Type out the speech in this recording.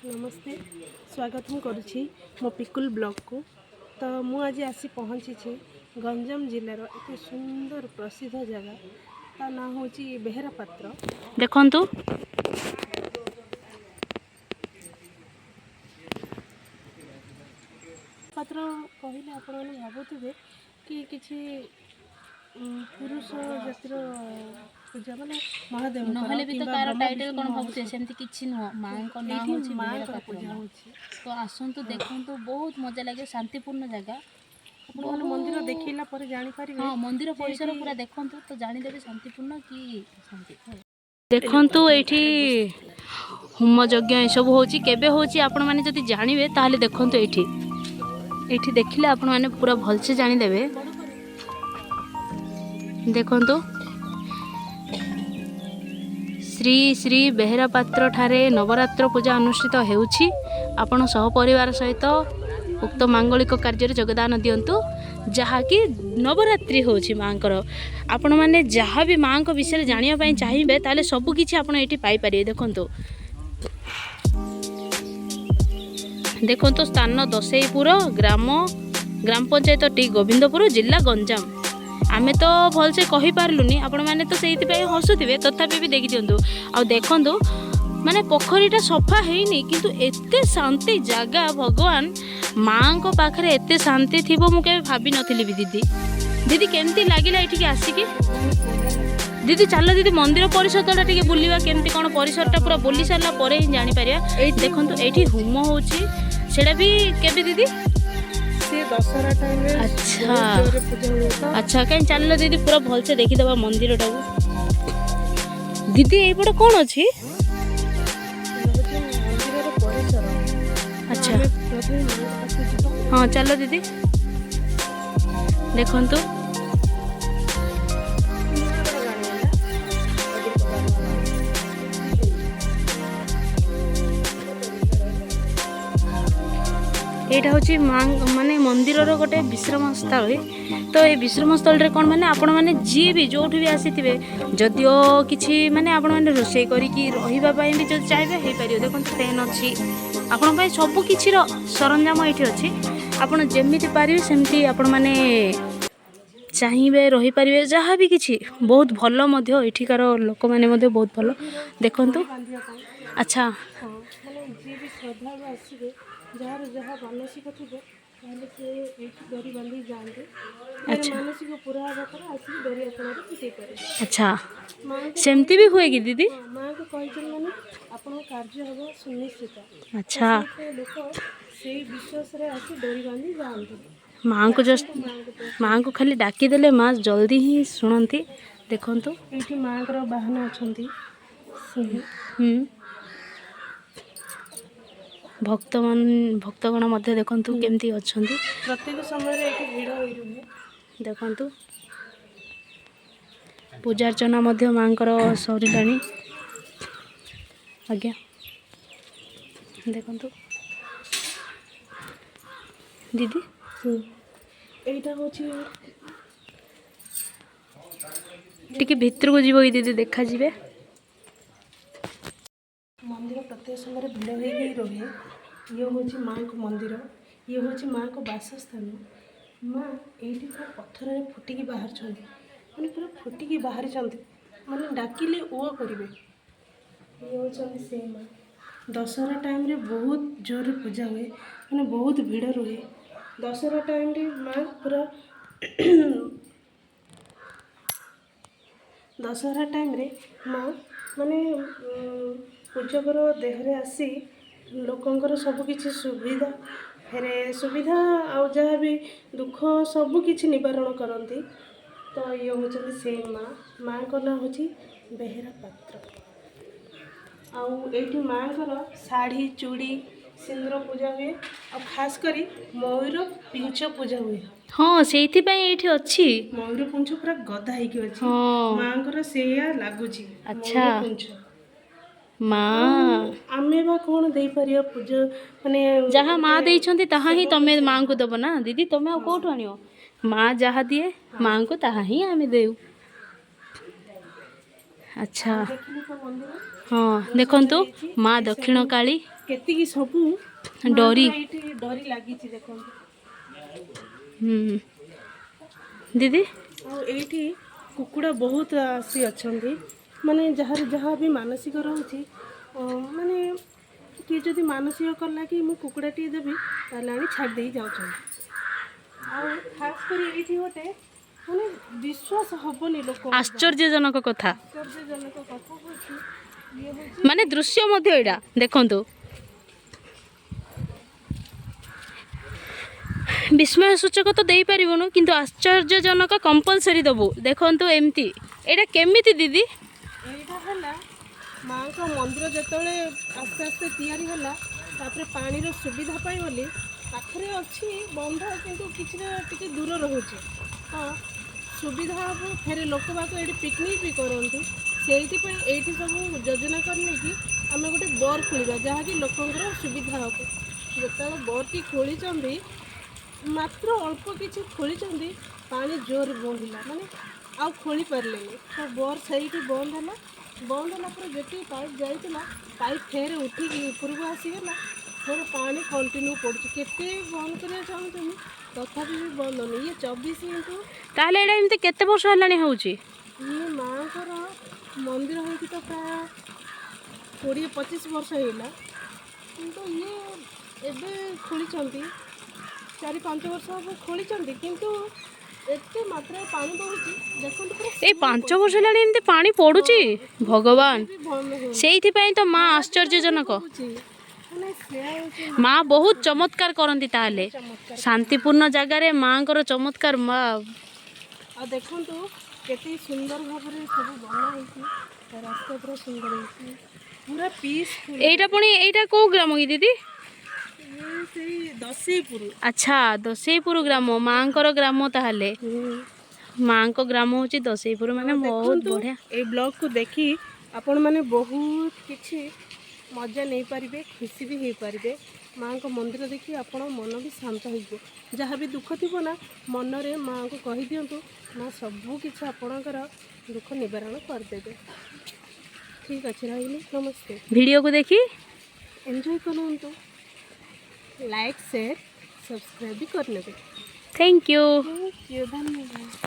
ନମସ୍ତେ, ସ୍ୱାଗତ ମୁଁ କରୁଛି ମୋ ପିକୁଲ ବ୍ଲଗକୁ। ତ ମୁଁ ଆଜି ଆସି ପହଞ୍ଚିଛି ଗଞ୍ଜାମ ଜିଲ୍ଲାର ଏକ ସୁନ୍ଦର ପ୍ରସିଦ୍ଧ ଜାଗା, ତା ନାଁ ହେଉଛି ବେହେରା ପାତ୍ର। ଦେଖନ୍ତୁ, ପାତ୍ର କହିଲେ ଆପଣମାନେ ଭାବୁଥିବେ କି କିଛି ପୁରୁଷ ଜାତିର ପୂଜା, ମାନେ ମହାଦେବଙ୍କର ନହେଲେ ବି ତ କିମ୍ବା କାହାର ବ୍ରହ୍ମା ଟାଇଟେଲ ବିଷ୍ଣୁ କ'ଣ ଭାବୁଥିବେ, ମହେଶ୍ୱର। ସେମିତି କିଛି ନୁହଁ। ମାଆଙ୍କ ନାଁ ଏଇଠି ହେଉଛି ବେହେରା ମାଆଙ୍କର ପାତ୍ର ପୂଜା ମା। ହେଉଛି। ତ ଆସନ୍ତୁ, ଦେଖନ୍ତୁ, ବହୁତ ମଜା ଲାଗିବ, ଶାନ୍ତିପୂର୍ଣ୍ଣ ଜାଗା। ଆପଣମାନେ ମନ୍ଦିର ଦେଖିଲା ପରେ ଜାଣିପାରିବେ। ହଁ, ମନ୍ଦିର ଯେ ପରିସର ଏଇଠି ପୁରା ଦେଖନ୍ତୁ ତ ଜାଣିଦେବେ ଶାନ୍ତିପୂର୍ଣ୍ଣ କି ଶାନ୍ତି। ଦେଖନ୍ତୁ, ଏଇଠି ହୋମ ଯଜ୍ଞ ଏସବୁ ହେଉଛି। କେବେ ହେଉଛି ଆପଣମାନେ ଯଦି ଜାଣିବେ, ତାହେଲେ ଦେଖନ୍ତୁ ଏଇଠି। ଏଇଠି ଦେଖିଲେ ଆପଣମାନେ ପୁରା ଭଲସେ ଜାଣିଦେବେ। ଦେଖନ୍ତୁ, ଶ୍ରୀ ଶ୍ରୀ ବେହେରା ପାତ୍ର ଠାରେ ନବରାତ୍ର ପୂଜା ଅନୁଷ୍ଠିତ ହେଉଛି। ଆପଣ ସହପରିବାର ସହିତ ଉକ୍ତ ମାଙ୍ଗଳିକ କାର୍ଯ୍ୟରେ ଯୋଗଦାନ ଦିଅନ୍ତୁ, ଯାହାକି ନବରାତ୍ରି ହେଉଛି ମାଆଙ୍କର। ଆପଣମାନେ ଯାହା ବି ମାଆଙ୍କ ବିଷୟରେ ଜାଣିବା ପାଇଁ ଚାହିଁବେ, ତାହେଲେ ସବୁକିଛି ଆପଣ ଏଇଠି ପାଇପାରିବେ। ଦେଖନ୍ତୁ, ଦେଖନ୍ତୁ, ସ୍ଥାନ ଦଶେଇପୁର ଗ୍ରାମ, ଗ୍ରାମ ପଞ୍ଚାୟତ ଟି ଗୋବିନ୍ଦପୁର, ଜିଲ୍ଲା ଗଞ୍ଜାମ। ଆମେ ତ ଭଲସେ କହିପାରିଲୁନି, ଆପଣମାନେ ତ ସେଇଥିପାଇଁ ହସୁଥିବେ, ତଥାପି ବି ଦେଖିଦିଅନ୍ତୁ। ଆଉ ଦେଖନ୍ତୁ, ମାନେ ପୋଖରୀଟା ସଫା ହେଇନି, କିନ୍ତୁ ଏତେ ଶାନ୍ତି ଜାଗା। ଭଗବାନ ମାଆଙ୍କ ପାଖରେ ଏତେ ଶାନ୍ତି ଥିବ ମୁଁ କେବେ ଭାବିନଥିଲି ବି। ଦିଦି, ଦିଦି, କେମିତି ଲାଗିଲା ଏଠିକି ଆସିକି? ଦିଦି, ଚାଲ ଦିଦି, ମନ୍ଦିର ପରିସରଟା ଟିକେ ବୁଲିବା। କେମିତି କ'ଣ ପରିସରଟା ପୁରା ବୁଲି ସାରିଲା ପରେ ହିଁ ଜାଣିପାରିବା। ଏଇଠି ଦେଖନ୍ତୁ, ଏଇଠି ହୋମ ହେଉଛି। ସେଇଟା ବି କେବେ ଦିଦି? ସେ ଦଶହରା ଟାଇମରେ ବହୁତ ଜୋରରେ ପୂଜା ହୁଏ ତ। ଆଚ୍ଛା, କାହିଁ ଚାଲିଲ ଦିଦି, ପୁରା ଭଲସେ ଦେଖିଦେବା ମନ୍ଦିରଟାକୁ। ଦିଦି, ଏଇପଟେ କ'ଣ ଅଛି? ଏଇଟା ହେଉଛି ମନ୍ଦିରର ପରିସର ତ। ଆମେ ପ୍ରଥମେ ମାଙ୍କ ପାଖକୁ ଯିବା। ହଁ, ଚାଲ ଦିଦି। ଦେଖନ୍ତୁ, ଏଇଟା ହେଉଛି ମା ମାନେ ମନ୍ଦିରର ଗୋଟେ ବିଶ୍ରାମ ସ୍ଥଳୀ। ତ ଏ ବିଶ୍ରାମ ସ୍ଥଳୀରେ କ'ଣ ମାନେ ଆପଣମାନେ ଯିଏ ବି ଯେଉଁଠି ବି ଆସିଥିବେ, ଯଦିଓ କିଛି ମାନେ ଆପଣମାନେ ରୋଷେଇ କରିକି ରହିବା ପାଇଁ ବି ଯଦି ଚାହିଁବେ, ହେଇପାରିବ। ଦେଖନ୍ତୁ, ଫ୍ୟାନ୍ ଅଛି ଆପଣଙ୍କ ପାଇଁ, ସବୁ କିଛିର ସରଞ୍ଜାମ ଏଇଠି ଅଛି। ଆପଣ ଯେମିତି ପାରିବେ ସେମିତି ଆପଣମାନେ ଚାହିଁବେ ରହିପାରିବେ। ଯାହା ବି କିଛି ବହୁତ ଭଲ ମଧ୍ୟ, ଏଠିକାର ଲୋକମାନେ ମଧ୍ୟ ବହୁତ ଭଲ। ଦେଖନ୍ତୁ। ବାନ୍ଧିବା ପାଇଁ। ହଁ, ମାନେ ଯିଏ ବି ଶ୍ରଦ୍ଧାଳୁ ଆସିବେ, ଯାହାର ଯାହା ମାନସିକ ଥିବ, ତାହେଲେ ସେ ଏଇଠି ଡୋରି ବାନ୍ଧିକି ଯାଆନ୍ତି। ମାନେ ମାନସିକ ପୁରା ହେବା ପରେ ଆସିକି ଡୋରି ଆପଣଙ୍କର ଫିଟେଇ ପାରିବେ। ମାଆଙ୍କୁ ସେମିତି ବି ହୁଏ କି ଦିଦି? ହଁ, ମାଆଙ୍କୁ କହିଛନ୍ତି ମାନେ ଆପଣଙ୍କ କାର୍ଯ୍ୟ ହେବ ସୁନିଶ୍ଚିତ ତ। ସେଇଥିପାଇଁ ଲୋକ ସେଇ ବିଶ୍ୱାସରେ ଆସି ଡୋରି ବାନ୍ଧି ଯାଆନ୍ତି। ମାଆଙ୍କୁ ଜଷ୍ଟ ଆସନ୍ତୁ ମାଆଙ୍କୁ ଦର୍ଶନ। ମାଆଙ୍କୁ ଖାଲି ଡାକିଦେଲେ ମା ଜଲ୍ଦି ହିଁ ଶୁଣନ୍ତି। ଦେଖନ୍ତୁ। ଏଇଠି ମାଆଙ୍କର ବାହନ ଅଛନ୍ତି ସିଂହ। ଭକ୍ତମାନ ଭକ୍ତଗଣ ମଧ୍ୟ ଦେଖନ୍ତୁ କେମିତି ଅଛନ୍ତି। ପ୍ରତ୍ୟେକ ସମୟରେ ଏଇଠି ଭିଡ଼ ହୋଇ ରୁହେ। ଦେଖନ୍ତୁ, ପୂଜାର୍ଚ୍ଚନା ମଧ୍ୟ ମାଆଙ୍କର ସରିଲାଣି ଆଜ୍ଞା। ଦେଖନ୍ତୁ ଦିଦି। ଏଇଟା ହେଉଛି ଟିକେ ଭିତରକୁ ଯିବ କି ଦିଦି, ଦେଖାଯିବେ? ମନ୍ଦିର ପ୍ରତ୍ୟେକ ସମୟରେ ଭିଡ଼ ହେଇକି ରୁହେ। ଇଏ ହେଉଛି ମାଆଙ୍କ ମନ୍ଦିର, ଇଏ ହେଉଛି ମାଆଙ୍କ ବାସସ୍ଥାନ। ମା ଏଇଠି ପୁରା ପଥରରେ ଫୁଟିକି ବାହାରିଛନ୍ତି, ମାନେ ପୁରା ଫୁଟିକି ବାହାରିଛନ୍ତି, ମାନେ ଡାକିଲେ ଓ କରିବେ। ଇଏ ହେଉଛନ୍ତି ସେଇ ମା। ଦଶହରା ଟାଇମ୍ରେ ବହୁତ ଜୋରରେ ପୂଜା ହୁଏ, ମାନେ ବହୁତ ଭିଡ଼ ରୁହେ ଦଶହରା ଟାଇମ୍ରେ। ମା ପୁରା ଦଶହରା ଟାଇମ୍ରେ ମା ମାନେ ପୂଜକର ଦେହରେ ଆସି ଲୋକଙ୍କର ସବୁକିଛି ସୁବିଧା, ଫେରେ ସୁବିଧା ଆଉ ଯାହା ବି ଦୁଃଖ ସବୁ କିଛି ନିବାରଣ କରନ୍ତି। ତ ଇଏ ହେଉଛନ୍ତି ସେଇ ମା। ମାଆଙ୍କ ନାଁ ହେଉଛି ବେହେରା ପାତ୍ର। ଆଉ ଏଇଠି ମାଆଙ୍କର ଶାଢ଼ୀ, ଚୁଡ଼ି, ସିନ୍ଦୁର ପୂଜା ହୁଏ, ଆଉ ଖାସ କରି ମୟୂର ପିଞ୍ଚ ପୂଜା ହୁଏ। ହଁ, ସେଇଥିପାଇଁ ଏଇଠି ଅଛି। ମୟୂର ପୁଞ୍ଛ ପୁରା ଗଦା ହେଇକି ଅଛି। ମାଆଙ୍କର ସେଇଆ ଲାଗୁଛି। ମୟୂର ପୁଞ୍ଛ। ମା ଆମେ ବା କ'ଣ ଦେଇପାରିବା ପୂଜା ମାନେ ଯାହା ମା ଗୋଟେ ଦେଇଛନ୍ତି, ତାହା ହିଁ ସେବକ ତମେ ହିସାବରେ। ମାଆଙ୍କୁ ଦବ ନା ଦିଦି। ତମେ ଆଉ କୋଉଠୁ ଆଣିବ? ମା ଯାହା ଦିଏ ମାଆଙ୍କୁ, ତାହା ହିଁ ଆମେ ଦେଉ। ଆଚ୍ଛା। ଆଉ ଦେଖିଲି ତ ମନ୍ଦିର ହଁ, ପୁରା ସଜା ଦେଖନ୍ତୁ ହେଇଛି ମା ଏଇ ଦକ୍ଷିଣ କାଳୀ। କେତିକି ସବୁ ଡୋରି। ମାଙ୍କର ଏଇଠି ଡୋରି ଲାଗିଛି, ଦେଖନ୍ତୁ। ଦିଦି। ଆଉ ଏଇଠି କୁକୁଡ଼ା ବହୁତ ଆସି ଅଛନ୍ତି। ମାନେ ଯାହାର ଯାହା ବି ମାନସିକ ରହୁଛି, ମାନେ କିଏ ଯଦି ମାନସିକ କଲା କି ମୁଁ କୁକୁଡ଼ାଟିଏ ଦେବି, ତାହେଲେ ଆଣି ଛାଡ଼ି ଦେଇ ଯାଉଛନ୍ତି। ଆଉ ଖାସ କରି ଏଇଠି ଗୋଟେ ମାନେ ବିଶ୍ୱାସ ହବନି ଲୋକ ଆଶ୍ଚର୍ଯ୍ୟଜନକ କଥା। ଆଶ୍ଚର୍ଯ୍ୟଜନକ କଥା ହେଉଛି, ଇଏ ହେଉଛି ମାନେ ଦୃଶ୍ୟ ମଧ୍ୟ ଏଇଟା ଦେଖନ୍ତୁ। ବିସ୍ମୟ ସୂଚକ ତ ଦେଇପାରିବୁନୁ, କିନ୍ତୁ ଆଶ୍ଚର୍ଯ୍ୟଜନକ କମ୍ପଲସରି ଦେବୁ। ଦେଖନ୍ତୁ ଏମିତି, ଏଇଟା କେମିତି ଦିଦି? ଏଇଟା ହେଲା ମାଆଙ୍କ ମନ୍ଦିର ଯେତେବେଳେ ଆସ୍ତେ ଆସ୍ତେ ତିଆରି ହେଲା, ତାପରେ ପାଣିର ସୁବିଧା ପାଇଁ ବୋଲି, ପାଖରେ ଅଛି ବନ୍ଧ କିନ୍ତୁ କିଛିଟା ଟିକେ ଦୂର ରହୁଛି, ତ ସୁବିଧା ହେବ, ଫେରେ ଲୋକବାକ ଏଇଠି ପିକନିକ୍ ବି କରନ୍ତି। ସେଇଥିପାଇଁ ଏଇଠି ସବୁ ଯୋଜନା କରିନେଇକି ଆମେ ଗୋଟେ ବୋର୍ ଖୋଳିବା, ଯାହାକି ଲୋକଙ୍କର ସୁବିଧା ହେବ। ଯେତେବେଳେ ବୋର୍ଟି ଖୋଳିଛନ୍ତି, ମାତ୍ର ଅଳ୍ପ କିଛି ଖୋଳିଛନ୍ତି, ପାଣି ଜୋରରେ ବଢ଼ିଲା, ମାନେ ଆଉ ଖୋଳି ପାରିଲେନି। ତ ବୋର୍ ସେଇଠି ବନ୍ଦ ହେଲା। ବନ୍ଦ ହେଲା ପରେ ଯେତିକି ପାଇପ୍ ଯାଇଥିଲା, ପାଇପ୍ ଫେର ଉଠିକି ଉପରକୁ ଆସିଗଲା। ଫେର ପାଣି କଣ୍ଟିନ୍ୟୁ ପଡ଼ୁଛି। କେତେ ବନ୍ଦ କରିବାକୁ ଚାହୁଁଛନ୍ତି, ତଥାପି ବି ବନ୍ଦ ହେଉନି। ଇଏ 24 ଇଣ୍ଟୁ ତାହେଲେ ଏଇଟା ଏମିତି କେତେ ବର୍ଷ ହେଲାଣି ହେଉଛି? ଇଏ ମାଆଙ୍କର ମନ୍ଦିର ହେଇକି ତ ପ୍ରାୟ 20-25 ବର୍ଷ ହେଇଗଲା, କିନ୍ତୁ ଇଏ ଏବେ ଖୋଳିଛନ୍ତି, 4-5 ବର୍ଷ ହେବ ଖୋଳିଛନ୍ତି, କିନ୍ତୁ ଏତେ ମାତ୍ରାରେ ପାଣି ବହୁଛି, ଦେଖନ୍ତୁ ପୁରା। ଏଇ 5 ବର୍ଷ ହେଲାଣି ଏମିତି ପାଣି ପଡୁଛି, ଭଗବାନ! ବି ବନ୍ଦ ହେଉନି। ସେଇଥିପାଇଁ ତ ମା ଆଶ୍ଚର୍ଯ୍ୟଜନକ। ହେଉଛି, ମାନେ ସେୟା ହେଉଛି। ମା ବହୁତ ଚମତ୍କାର କରନ୍ତି ତାହେଲେ। ଚମତ୍କାର। ଶାନ୍ତିପୂର୍ଣ୍ଣ ଜାଗାରେ ମାଙ୍କର ଚମତ୍କାର ମା। ଆଉ ଦେଖନ୍ତୁ କେତେ ସୁନ୍ଦର ଭାବରେ ସବୁ ବନା ହେଇଛି। ରାସ୍ତା ପୁରା ସୁନ୍ଦର ହେଇଛି, ପୁରା ପିସଫୁଲ୍। ଏଇଟା ପୁଣି ଏଇଟା କୋଉ ଗ୍ରାମ କି ଦିଦି? ଇଏ ସେଇ ଦଶେଇପୁର। ଆଚ୍ଛା, ଦଶେଇପୁର ଗ୍ରାମ, ମାଙ୍କର ଗ୍ରାମ ତାହେଲେ। ମାଙ୍କ ଗ୍ରାମ ହେଉଛି ଦଶେଇପୁର, ମାନେ ବହୁତ ଦେଖନ୍ତୁ, ବଢ଼ିଆ। ଏଇ ବ୍ଲଗକୁ ଦେଖି ଆପଣମାନେ ବହୁତ କିଛି ମଜା ନେଇପାରିବେ, ଖୁସି ବି ହେଇପାରିବେ। ମାଆଙ୍କ ମନ୍ଦିର ଦେଖି ଆପଣ ମନ ବି ଶାନ୍ତ ହେଇଯିବ। ଯାହା ବି ଦୁଃଖ ଥିବ ନା ମନରେ, ମାଆଙ୍କୁ କହିଦିଅନ୍ତୁ, ମା ସବୁ କିଛି ଆପଣଙ୍କର ଦୁଃଖ ନିବାରଣ କରିଦେବେ। ଠିକ୍ ଅଛି, ରହିଲି, ନମସ୍ତେ। ଭିଡ଼ିଓକୁ ଦେଖି ଏନ୍ଜୟ କରନ୍ତୁ, ଲାଇକ୍, ସେୟାର, ସବସ୍କ୍ରାଇବ୍ ବି କରିନେବେ। Thank you. Thank you, ଧନ୍ୟବାଦ।